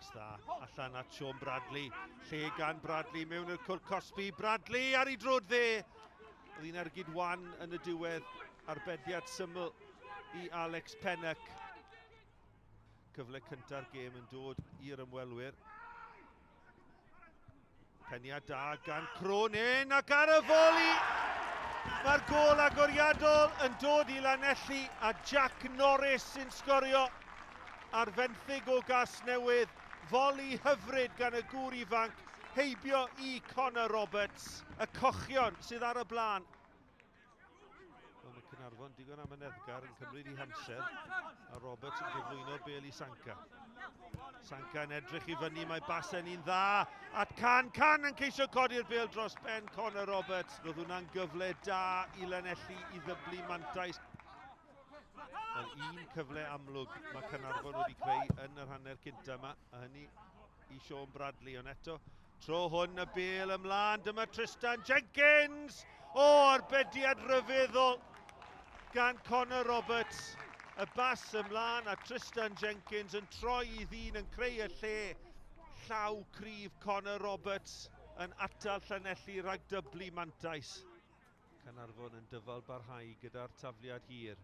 Pas dda allan at Sean Bradley. Lle gan Bradley mewn i'r cwrt cosbi. Bradley ar ei drod dde. Oedd hi'n ergyd wan yn y diwedd. Arbediad syml i Alex Pennock. Cyfle cynta'r gêm yn dod i'r ymwelwyr. Peniad da gan Cronin ac ar y foli! Mae'r gôl agoriadol yn dod i Lanelli a Jack Norris sy'n sgorio ar fenthyg o Gasnewydd. Foli hyfryd gan y gŵr ifanc heibio i Connor Roberts. Y cochion sydd ar y blaen. Wel, mae Caernarfon digon amyneddgar yn cymryd i hamser, a Roberts yn gyflwyno'r bel i Sanka. Sanka yn edrych i fyny, mae Basen i'n dda at Can. Can yn ceisio codi'r bel dros ben Connor Roberts. Roedd hwnna'n gyfle da i Lanelli i ddyblu mantais. Wel, un cyfle amlwg mae Caernarfon wedi creu yn yr hanner cynta yma, a hynny i Sean Bradley, ond eto, tro hwn y bel ymlaen, dyma Tristan Jenkins! O, arbediad rhyfeddol gan Connor Roberts. Y bas ymlaen a Tristan Jenkins yn troi i ddyn yn creu y lle. Llaw cryf Connor Roberts yn atal Llanelli rhag dyblu mantais. Caernarfon yn dyfal barhau gyda'r tafliad hir.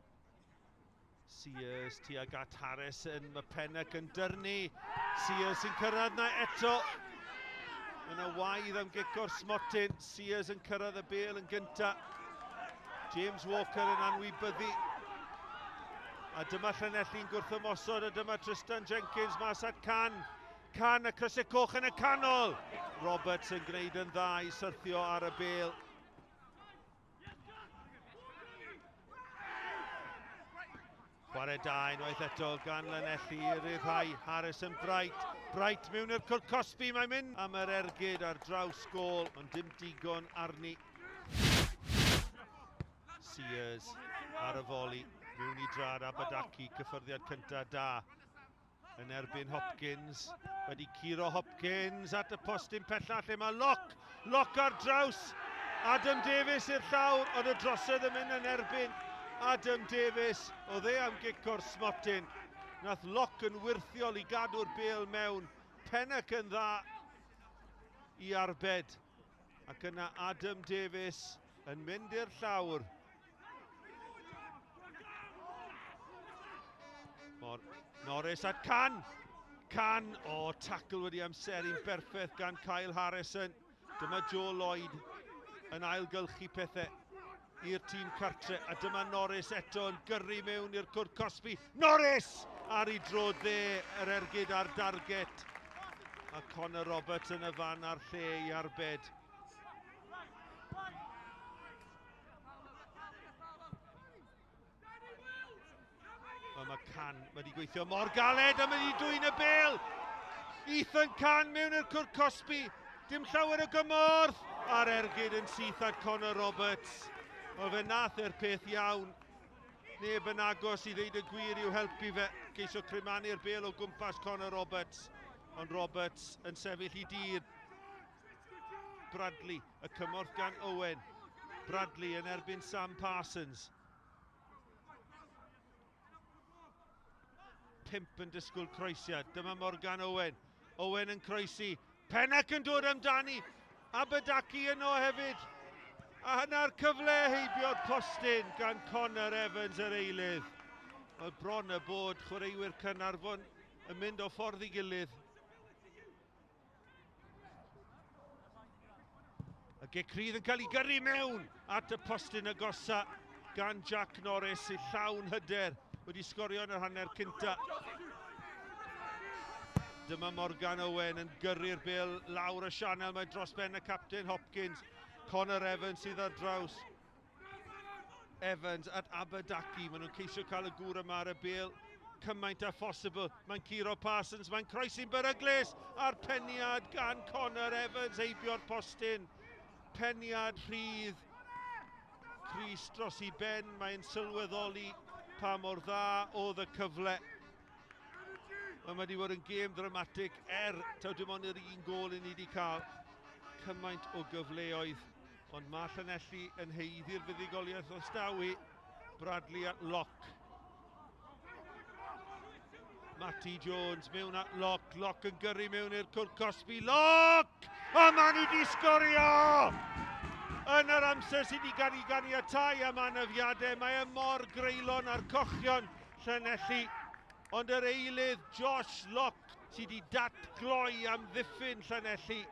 Sears tuag at Harrison, mae Pennock yn dyrnu. Sears sy'n cyrraedd na eto. Mae yna waedd am gic o'r smotyn. Sears yn cyrraedd y bel yn gynta. James Walker yn anwybyddu. A dyma Llanelli'n gwrthymosod a dyma Tristan Jenkins mas at Can. Can y crysau coch yn y canol. Roberts yn gwneud yn dda i syrthio ar y bel. Chwarae da unwaith eto gan Lanelli i ryddhau Harrison Bright. Bright mewn i'r cwrt cosbi, mae'n mynd am yr ergyd ar draws gôl, ond dim digon arni. Sears ar y foli, mewn i drad Abadaki, cyffyrddiad cyntaf da yn erbyn Hopkins. Wedi curo Hopkins at y postyn pella lle mae Locke. Locke ar draws Adam Davies i'r llawr, ond y drosedd yn mynd yn erbyn Adam Davies. Oedd e am gic o'r smotyn. Nath Locke yn wyrthiol i gadw'r bêl mewn. Pennock yn dda i arbed. Ac yna Adam Davies yn mynd i'r llawr. Mor Norris at Can. Can, o, oh, tackle wedi amseru'n berffaith gan Kyle Harrison. Dyma Joe Lloyd yn ailgylchu pethau i'r tîm cartre. A dyma Norris eto yn gyrru mewn i'r cwrt cosbi. Norris! Ar ei dro dde, yr ergyd ar darget. A Connor Roberts yn y fan a'r lle i arbed. Wel, mae Can wedi gweithio mor galed a mae wedi dwyn y bel. Ethan Can mewn i'r cwrt cosbi. Dim llawer o gymorth. A'r ergyd yn syth at Connor Roberts. Wel, fe nath e'r peth iawn. Neb yn agos i ddeud y gwir i'w helpu fe. Ceisio crymanu'r bel o gwmpas Connor Roberts. Ond Roberts yn sefyll i dir. Bradley, y cymorth gan Owen. Bradley yn erbyn Sam Parsons. Pimp yn disgwyl croesiad. Dyma Morgan Owen. Owen yn croesi. Pennock yn dod amdani. Abadaki yno hefyd. A hynna'r cyfle heibio'r postyn gan Connor Evans yr eilydd. Mae bron y bod chwaraewyr Caernarfon yn mynd o ffordd i gilydd. Y gic rhydd yn cael ei gyrru mewn at y postyn agosa gan Jack Norris sy'n llawn hyder wedi sgorio yn yr hanner cynta. Dyma Morgan Owen yn gyrru'r bel lawr y sianel, mae dros ben y capten Hopkins. Connor Evans sydd ar draws. Evans at Abadaki. Maen nhw'n ceisio cael y gŵr yma ar y bel cymaint â phosibl. Mae'n curo Parsons, mae'n croesi'n beryglus a'r peniad gan Connor Evans heibio'r postyn. Peniad rhydd. Cris dros i ben, mae'n sylweddoli pa mor dda oedd y cyfle. Mae wedi bod yn gêm ddramatig er taw dim ond yr un gôl i ni wedi cael cymaint o gyfleoedd. Ond mae Llanelli yn haeddu'r fuddugoliaeth os daw hi. Bradley at Locke. Matty Jones mewn at Lock, Lock yn gyrru mewn i'r cwrt cosbi, Lock! A maen nhw wedi sgorio! Yn yr amser sydd wedi gael ei ganiatau am anafiadau, mae e mor greulon a'r cochion Llanelli. Ond yr eilydd Josh Lock sydd wedi datgloi am ddiffyn Llanelli.